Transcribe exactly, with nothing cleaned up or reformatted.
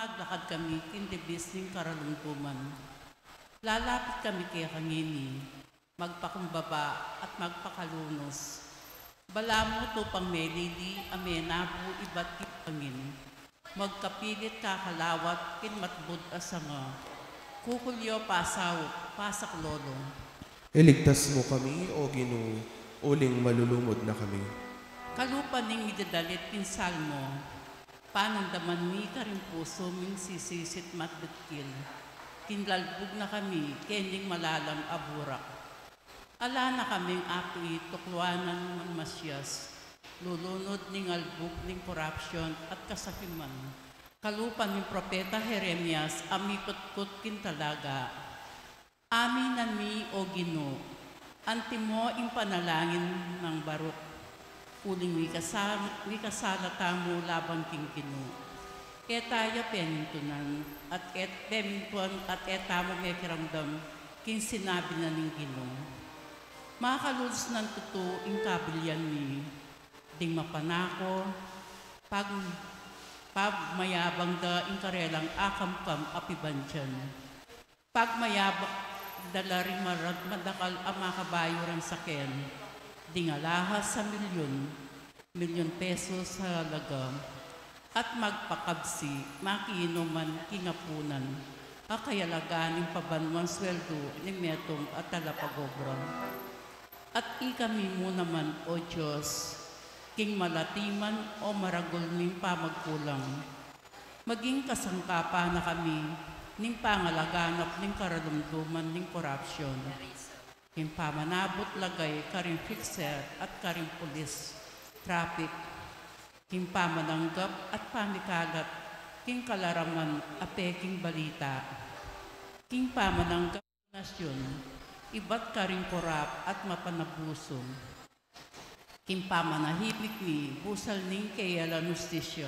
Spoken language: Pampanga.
Maglakad kami king dibis ning karalumduman. Lalapit kami keka ngeni, magpakumbaba at magpakalunus. Balamu tupang melili a menabu ibat king bangin. Magkapilit kakalawat king matbud a sanga. Kukulyo pasaup, pasaklolo. Iligtas mu kami, O Ginu, uling malulumud na kami. Kalupa ning mididalit king salmo, panandaman mi karing pusu ming sisisit matbitkil. Kinlalbug na kami kening malalam a burak. Ala na kaming api tukluanan man masias, lulunud ning albug ning korapsyon at kasakiman. Kalupa ning propeta Jeremias a mikutkut king talaga. Aminan mi, O Ginu, antimo ing panalangin nang Baruk, uling mikasal-, mikasala tamu laban king Ginu. E taya pemintunan, at e pemintuan, at e tamu mekiramdam king sinabi na ning Ginu. Makalulus nang tutu ing kabilian mi, ding mapanako, pag-, pagmayabang da ing karelang akamkam a pibandian. Pagmayabang da la ring marag-, madakal a makabayu rang saken, ding alahas a milyun, milyun pesos a halaga, at magpakabsi, makiinuman king apunan, a kayalagan ning pabanwang sweldu ning metung a talapagobra. At ikami mu naman, O Dios, king malatiman o maragul ming pamagkulang, maging kasangkapan na kami ning pangalaganap ning karalumduman ning korapsyon, king pamanabut lagay karing fixer at karing pulis, traffic, king pamananggap at pamikalat king kalaraman a peking balita, king pamananggap nasyun ibat karing korap at mapanabusu, king pamanahimik mi busal ning keyalan hustisya,